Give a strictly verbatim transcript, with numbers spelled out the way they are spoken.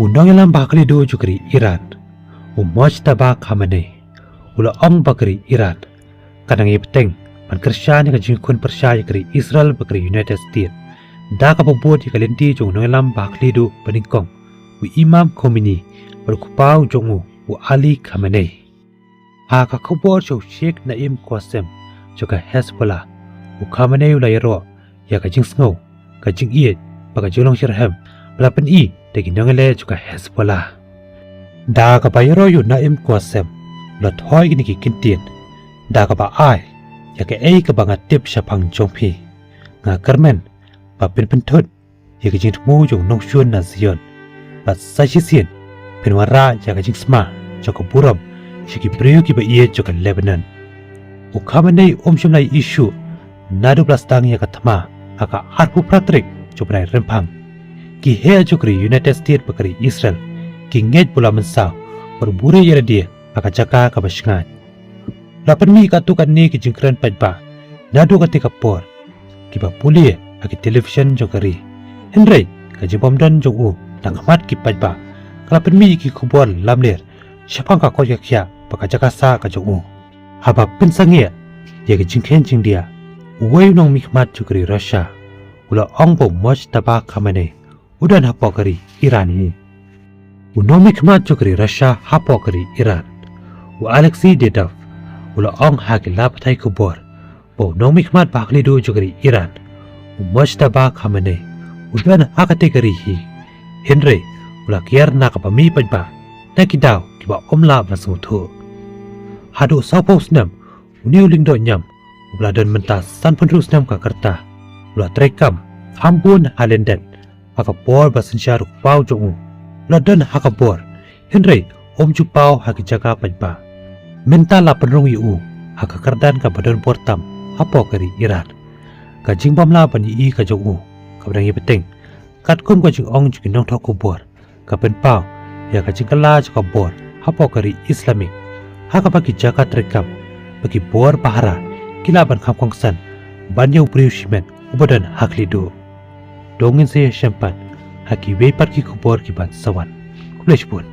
U nongïalam ba ha khlieh duh jong ka ri Iran, u Mojtaba Khamenei, u la ong ba ka ri Iran ka nang ïa bteng ban kyrshan ïa ka jingkhun pyrshah ïa ka ri Israel bad ka ri United States da kaba bud ïa ka lynti jong u nongïalam ba ha khlieh duh ba nyngkong, u Imam Khomeini, bad u kpa jong u, u Ali Khamenei. Ha ka khubor sha u Sheikh Naim Qassem jong ka Hezbollah, u Khamenei u la ïaroh ïa ka jingsngew, ka jingïeit bad ka jinglong shitrhem ba la pyni da ki nongïaleh jong ka Hezbollah. Da kaba ïaroh ïa u Naim Qassem, u la thoi kine ki kyntien: Da kaba ai ïa kaei kaba nga tip shaphang jong phi, nga kyrmen ba phin pynthut ïa ka jingthmu jong u nongshun na Zion, bad sa shisien phin wanrah ïa ka jingsma jong ka burom sha ki briew kiba ïeit jong ka Lebanon. U Khamenei um shym la ïohi shuh naduh ba la sdang ïa ka thma ha ka arphew phra tarik jong u bnai Rymphang. Ki heh jong ka ri United States bad ka ri Israel ki ngeit ba u la mynsaw bad u buhrieh ïa lade ha ka jaka kaba shngaiñ. La pynmih katto katne ki jingkren paidbah naduh katei ka por kiba pule ha ki television jong ka ri. Hynrei ka jingbymdon jong u na khmat ki paidbah ka la pynmih ïa ki khubor lamler shaphang ka koit ka khiah bad ka jaka sah ka jong u. Haba pynsangeh ïa ka jingkheiñ jingdiah, uwei u nongmihkhmat jong ka ri Russia u la ong ba u Mojtaba Khamenei u don hapoh ka ri Iran hi. U nongmihkhmat jong ka ri Russia hapoh ka ri Iran, u Alexei Dedov, u la ong ha ki lad pathai khubor ba u nongmihkhmat ba ha khlieh duh jong ka ri Iran, u Mojtaba Khamenei, u don ha katei ka ri hi. Hynrei u la kiar na kaba mih paidbah na ki daw kiba um lah ban sngewthuh. Haduh sawphew snem, une u lyngdoh niam uba la don mynta sanphew hynriew snem ka rta u la treikam kham bun ha lyndet ha ka por ba synshar u kpa jong u u la don ha ka bor, hynrei um ju paw ha ki jaka paidbah. Mynta la pynrung ïa u ha ka kyrdan kaba don bor tam hapoh ka ri Iran. Ka jingbymlah ban ïohi ka jong u kaba dang ïa bteng, katkum ka jingong jong ki nongthoh khubor, ka pynpaw ïa ka jingkylla jong ka bor hapoh ka ri Islamic, ha kaba ki jaka treikam bad ki bor pahara ki lah ban kham kongsan ban ïa u briew shimet uba don ha khlieh duh. To ngin sa ïashem pat ha kiwei pat ki khubor ki ban sa wan. Khublei shibun.